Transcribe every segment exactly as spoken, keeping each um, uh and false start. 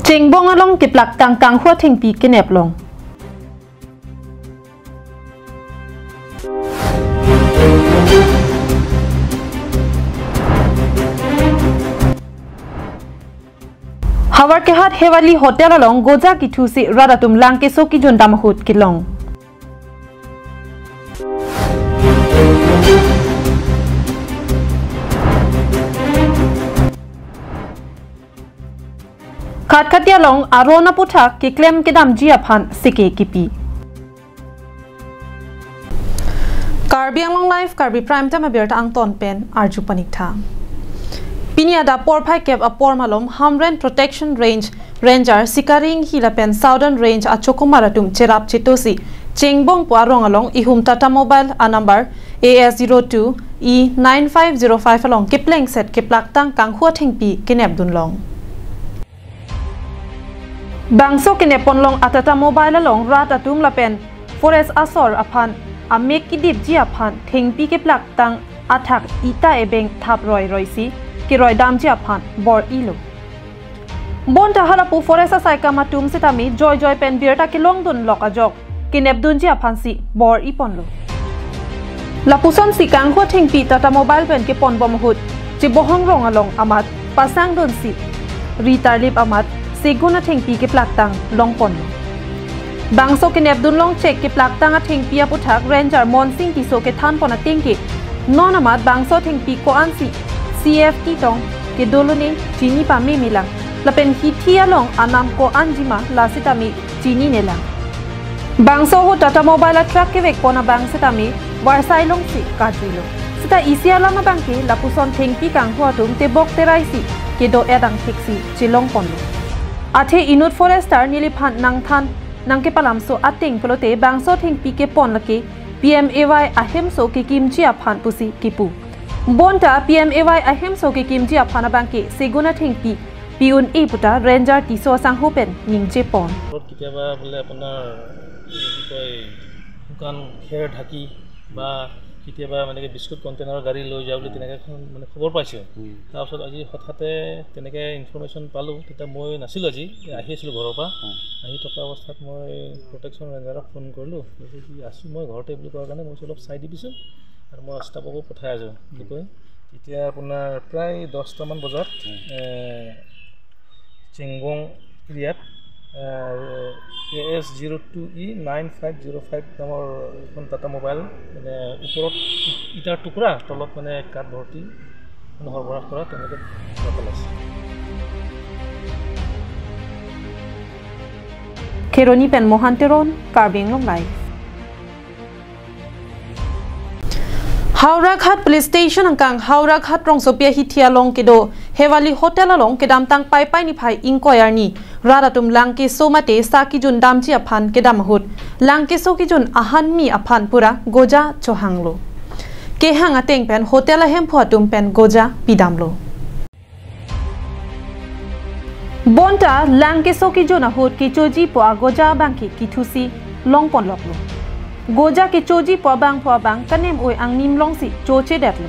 Chengbong along keplaktang kanghu athengpi kenep long. Howraghat Hewali Hotel along goja kithusi rat atum lang keso kijun dam ahut kelong. Khatkhati along aron aputhak keklem kedamji aphan seke kipi. Karbi Anglong Live, Karbi Prime Time abirta angton pen arju paniktha. Pini adap porphai kep apor malom Hamren Protection Range Ranger Sikari Enghi lapen Southern Range achokomar atum cherap chetosi Chengbong pu arong along ihum Tata Mobile a number A S zero two E nine five zero five along keplengset keplaktang kanghu athengpi kenepdun long. Bangso kenep ponlong a Tata Mobile along rat atum lapen forest asor aphan amek kidipji aphan thengpi keplaktang athak ita ebeng thap roi roisi keroi damji aphan bor-ilo. Bonta halapu forest asaikam atum setame joijoi pen birta kelongdun lok ajok kenepdunji aphansi bor-i ponlo. Lapusonsi kanghu athengpi Tata Mobile pen keponbom ahut Chebohong rong along amat pasangdunsi ri tarlip amat segun athengpi keplaktang long ponlo. Bangso kenepdun long chek keplaktang athengpi aputhak Ranger Monsing Tisso kethan pon atengke non amat bangso athengpi ko-ansi C F T tong kedolo ne chini pame melang, lapen hithi along anam ko-anjima la setame chinine lang. Bangso ahut Tata Mobile a truck kevek pon abang setame varsai longsi kajuilo. Seta isi alam abangke lapuson thengpi kanghu atum tebok teraisi kedo-et angthiksi chelong ponlo. Athe inut forester neliphan nangthan nangkepalamso ateng pulote bangso thengpi kepon lake P M A Y ahemso kekimji aphan pusi kipu. Bonta P M A Y ahemso kekimji aphan abangke segun athengpi pi un-e puta Ranger Tisso asangho pen ningje pon. ঘৰত কেতিয়াবা বোলে আপোনাৰ, কি কয়, শুকান খেৰ ঢাকি বা কেতিয়াবা মানে কি বিস্কুট কণ্টেইনাৰৰ গাড়ী লৈ যোৱা বুলি তেনেকে এখন মানে খবৰ পাইছোঁ। উম। তাৰপিছত আজি হঠাতে তেনেকে ইনফৰমেশ্যন পালোঁ। তেতিয়া মই নাছিলোঁ আজি, আহি আছিলোঁ ঘৰৰ পৰা। উম। আহি থকা অৱস্থাত মই প্ৰটেকশ্যন ৰেঞ্জাৰক ফোন কৰিলোঁ। কৈছে কি, "আছোঁ মই ঘৰতে" বুলি কোৱাৰ কাৰণে মই কৈছোঁ, "অলপ চাই দিবিচোন আৰু মই ষ্টাফকো পঠাই আছোঁ" বুলি কৈ তেতিয়া আপোনাৰ প্ৰায় দহটামান বজাত, উম। এ, চেংগং এৰিয়াত, এ, A S zero' two E nine five zero' five নামৰ এখন টাটা ম'বাইল, মানে, ওপৰত ই-, ইটাৰ টুকুৰা, তলত, মানে, কাঠ ভৰ্তি, মানে, সৰবৰাহ কৰা তেনেকে দেখা পাইছে। Kheroni pen Mohan Teron, Karbi Anglong Live. Howraghat Police Station angkang Howraghat rongsopi ahithi along kedo Hewali Hotel along kedamtang Paipai niphai ingkoi arni rat atum lang keso mate sa kijun damji aphan kedam ahut lang keso kijun ahanmi aphan pura goja chohanglo. Kehang ateng pen hotel ahemphu atum pen goja pidamlo. Bonta lang keso kijun ahut kechojipo agoja abangke kithusi longpon loklo. Goja kechojipo abangpo abang kanem-oi angnim longsi chochedetlo.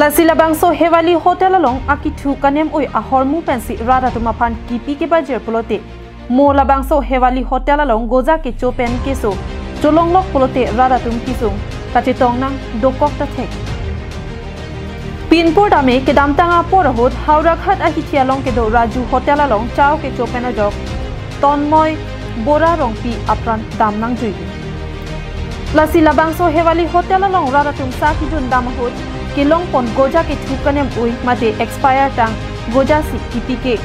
Lasi labangso Hewali Hotel along akithu kanem-oi ahormu pensi rat atum aphan kipi kebajir pulote, mo labangso Hewali Hotel along goja kecho pen keso cholonglok pulote rat atum kesung kachetong nang dokok ta thek. Pinpur tame kedamtang apor ahut Howraghat ahithi along kedo Raju Hotel along chow kecho pen ajok Tonmoy Bora Rongpi apran dam nangjuilo. Lasi labangso Hewali Hotel along rat atum sa kijun dam ahut kelongpon goja kethu kanem-oi mate expire tang goja si kipi ke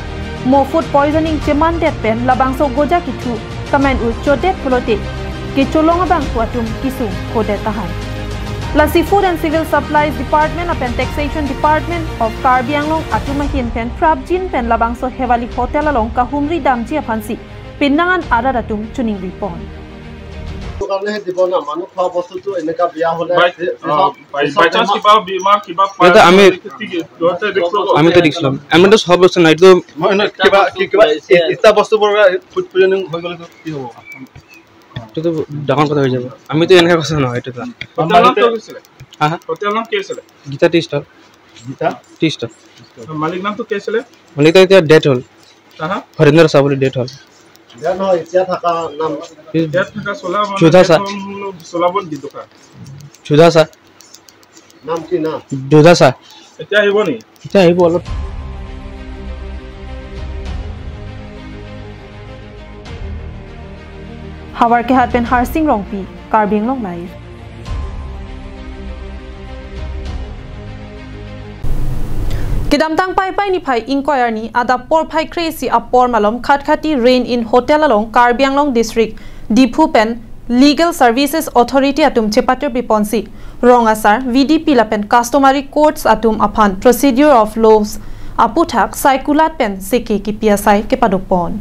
mo food poisoning chemandet pen labangso goja kethu kamen-oi chodet pulote kecholong abangpo atum kesung kodet tahai. Lasi Food and Civil Supplies Department lapen Taxation Department of Karbi Anglong atum ahin pen prapjin pen labangso Hewali Hotel along kahumri damji aphansi pinangan arat atum choningri pon. দোকানে দিব না, মানুহ খোৱা বস্তুটো এনেকা বেয়া হ'লে বাই, যে, যে অ, চব, বাই, যে চব বাই চান্স বেমাৰ কিবা বেমাৰ, কিবা ইয়াতে আমি, পায়, কি, কি, সিহঁতে ৰিস্ক ল'ব। আমিতো ৰিস্ক ল'ম। আমিতো সব বস্তু নাই, এইটো মই নহয়, কিবা, কি, কিবা, ই-, ইটা বস্তুবোৰ ফুড পয়জনিং হৈ গ'লেতো কি হ'ব? এইটোতো ডাঙৰ কথা হৈ যাব। আমিতো এনেকে কথা নহয়, এইটোতো। হোটেলৰ নাম কি আছিলে? হা, হা? হোটেলৰ নাম কি আছিলে? Geeta tea stall. Geeta? Tea stall. মালিক নামটো কি আছিলে? মালিক তো এতিয়া ডেথ হ'ল। হা? হৰেন্দ্ৰ চা বুলি ডেথ হ'ল। ইয়াত থকা নাম ইয়াত থকা চলা মানে চুধা চা। ডেথ হ'ল চলাবন কি দোকান? চুধা চা। নাম কি নাম? দুধা চা। এতিয়া আহিব নি? এতিয়া আহিব অলপ। Havar Kehat pen Harsing Rongpi, Karbi Anglong Live. Kedamtang Paipai niphai ingkoi arni adap porphai kre-isi apor malom Khatkhati Rain Inn Hotel along Karbi Anglong District Diphu pen Legal Services Authority atum chepatir piponsi rong asar, V D P lapen customary courts atum aphan procedure of laws aputhak saikulat pen seke kipi asai kepadopon.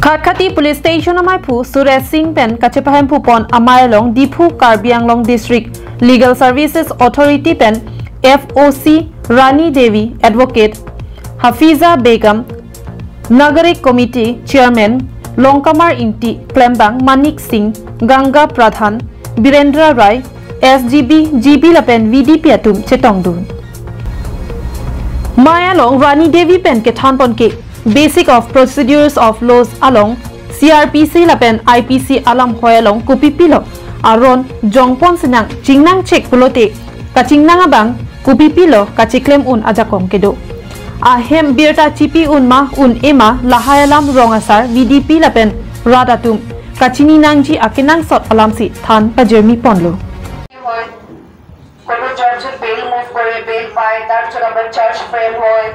Khatkhati Police Station amaiphu Suresh Singh pen kachepahemphupon amei along Diphu Karbi Anglong District Legal Services Authority pen F O C Rani Devi, Advocate Hafiza Begum, Nagarik Committee Chairman Longkamar Ingti, Klembang Manik Singh, Ganga Pradhan, Birendra Rai, S G B, G B lapen V D P atum chetongdun. Mei along Rani Devi pen kethanpon ke Basic of Procedures of Laws along C R P C lapen I P C alam hoi along kopipilo aron jongpon sinang chingnang chek pulote kachingnang abang kopipilo kachiklem un ajakong kedo. Ahem birta chipi un ma un-e ma lahai alam rong asar V D P lapen rat atum kachini nangji akenangsot alamsi than pajirmi ponlo. হয়, কোনো জজে bail move কৰে, বেইল পায়, তাৰ পিছত আমাৰ charge frame হয়,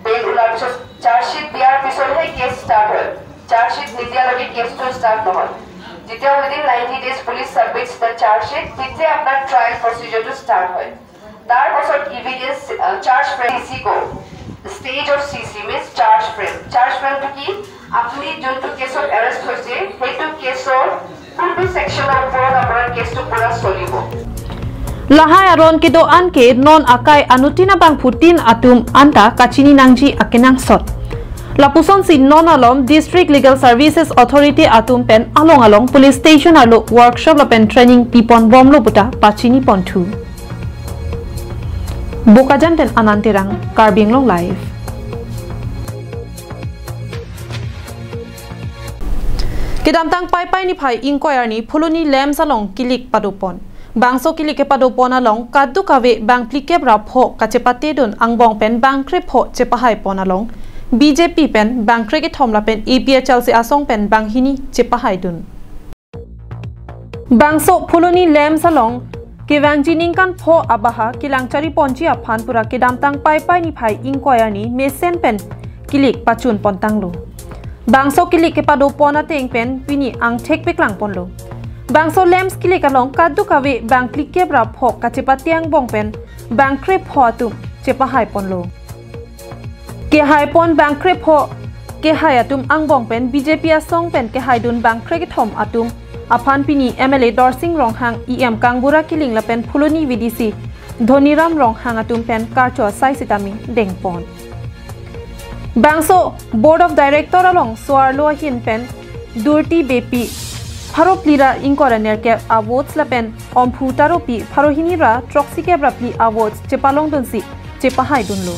বেইল ওলোৱাৰ পিছত চাৰ্জশ্বিট দিয়াৰ পিছতহে কেছ ষ্টাৰ্ট হয়। চাৰ্জশ্বিট নিদিয়ালৈকে কেছটো ষ্টাৰ্ট নহয়। যেতিয়া উইদিন নাইণ্টি ডেজ পুলিচ ছাবমিটছ দ্য চাৰ্জশ্বিট, তেতিয়া আপোনাৰ ট্ৰায়েল প্ৰচিজাৰটো ষ্টাৰ্ট হয়। তাৰ পাছত ইভিডেন্স, আহ, চাৰ্জ ফ্ৰেম, চি চি কয়, stage of C C means charge frame. Charge ফ্ৰেমটো কি? আপুনি যোনটো কেছত এৰেষ্ট হৈছে, সেইটো কেছৰ কোনটো ছেকশ্যনৰ ওপৰত আপোনাৰ কেছটো পুৰা চলিব? Lahai aron kedo-an ke non akai anuttin abangphutin atum anta kachini nangji akenangsot. Lapusonsi non alom District Legal Services Authority atum pen along along police station arlo workshop lapen training pipon bomlo puta pachini ponthu. Bokajan pen Anand Terang, Karbi Anglong Live. Kedamtang Paipai niphai ingkoi arni Phuloni LAMPS along kilik padopon. Bangso kilik kepadopon along kadokave bang phlikep ra pho kachepatedun angbong pen bang krepho chepahaipon along B J P pen bang krekethom lapen A P H L C asong pen banghini chepahaidun. Bangso Phuloni LAMPS along kevangji ningkan pho abaha kelang chariponji aphan pura kedamtang Paipai niphai ingkoi arni mesen pen kilik pachun pontanglo. Bangso kilik kepadopon ateng pen pini angthek peklangponlo. Bangso LAMPS kilik along kadokave bang phlikep ra pho kachepate angbong pen bang krepho atum chepahaiponlo. Kehaipon bang krepho kehai atum angbong pen B J P asong pen kehaidun bang krekethom atum aphan pini M L A Dorsing Ronghang, E M Kangbura Killing lapen Phuloni V D C Dhoniram Ronghang atum pen karcho asai sitame dengpon. Bangso Board of Director along so-arlo ahin pen Durti Beypi pharo phli ra ingkoi ra nerkep a-votes lapen Omphu Taropi pharo hini ra throksi kep ra phli a-votes chepalongdunsi chepahaidunlo.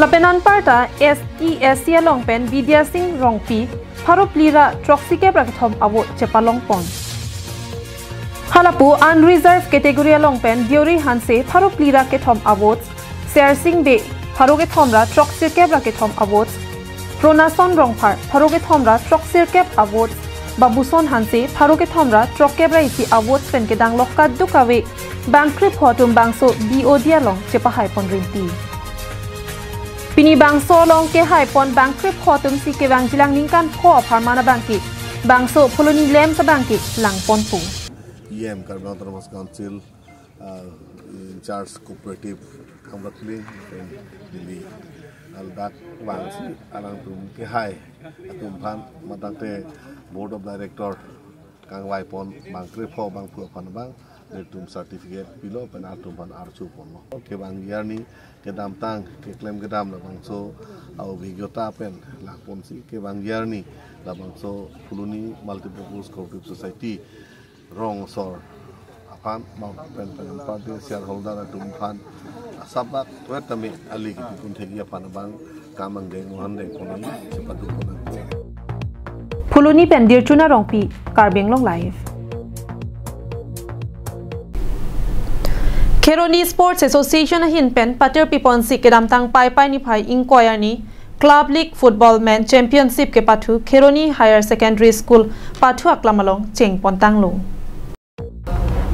Lapen anparta S T S C along pen Bidya Sing Rongpi pharo phli ra throksi kep ra kethom a-vote chepalongpon. Halapu unreserved category along pen Deori Hanse pharo phli ra kethom a-votes, Sersing Bey pharo kethom ra throksi kep ra kethom a-votes, Pronason Rongphar pharo kethom ra throksi kep a-votes, Babuson Hanse pharo kethom ra throksi kep ra isi a-votes pen kedang lok kadokave bang krepho atum bangso B O D along chepahaipon rinti. Pini bangso along kehaipon bang krepho atumsi kevangjilang ningkan pho apharman abangke bangso Phuloni LAMPS abangke langponpo. E M Karbi Anglong Autonomous Council, uh, in charge cooperative Kangvrakling, then Delhi. Al dak bangsi alangtum kehai atum aphan matangte Board of Director kangvaipon bang krepho bangphu aphan abang nelitum certificate pilo pen atum aphan archuponlo. Kevangji arni kedamtang keklem kedam labangso a-obhigyota pen langponsi kevangji arni labangso Phuloni Multipurpose Cooperative Society rong asor aphan, ma pen pen party shareholder atum aphan asap bak tuet tame ali kipipon thekji aphan abang Kamang deng, mohan deng, kono, siapa tu kono. Phuloni pen Dirchuna Rongpi, Karbi Anglong Live. Kheroni Sports Association ahin pen patir piponsi kedamtang Paipai niphai ingkoi arni Club League Football Men Championship kepathu Kheroni Higher Secondary School pathu aklam along chengpontanglo.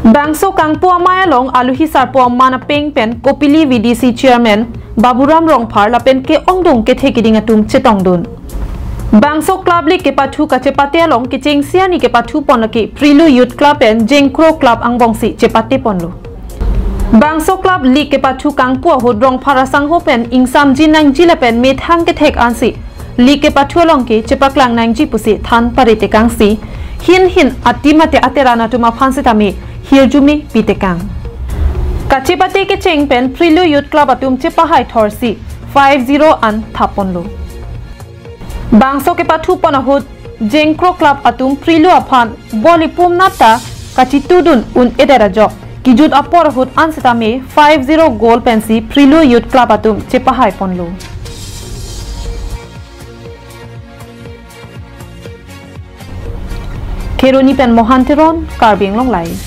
Bangso kangpu amei along aluhi sarpo aman apeng pen Kopili V D C Chairman Baburam Rongphar lapen ke-ongdung kethe kiding atum chetongdun. Bangso Club League kepathu kachepate along kechengsi arni kepathu pon lake Prilu Youth Club pen Jengkro Club angbongsi chepateponlo. Bangso Club League kepathu kangpu ahut Rongphar asangho pen ingsamji nangji lapen methang kethek ansi League kepathu along ke chepaklang nangji pusi than paritekangsi, hin hin atim ate ateran atum aphan sitame hirjume pitekang. Kachepate kecheng pen Prilu Youth Club atum chepahai thorsi five zero an thapponlo. Bangso kepathu pon ahut Jengkro Club atum Prilu aphan boli pum nata kachitudun un-edet ajok kijut apor ahut ansitame five zero goal pensi Prilu Youth Club atum chepahai ponlo. Kheroni pen Mohan Teron, Karbi Anglong Live.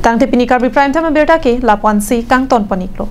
Tangte pini Karbi Prime Time abirta ke lapu-ansi kangton pon-iklo.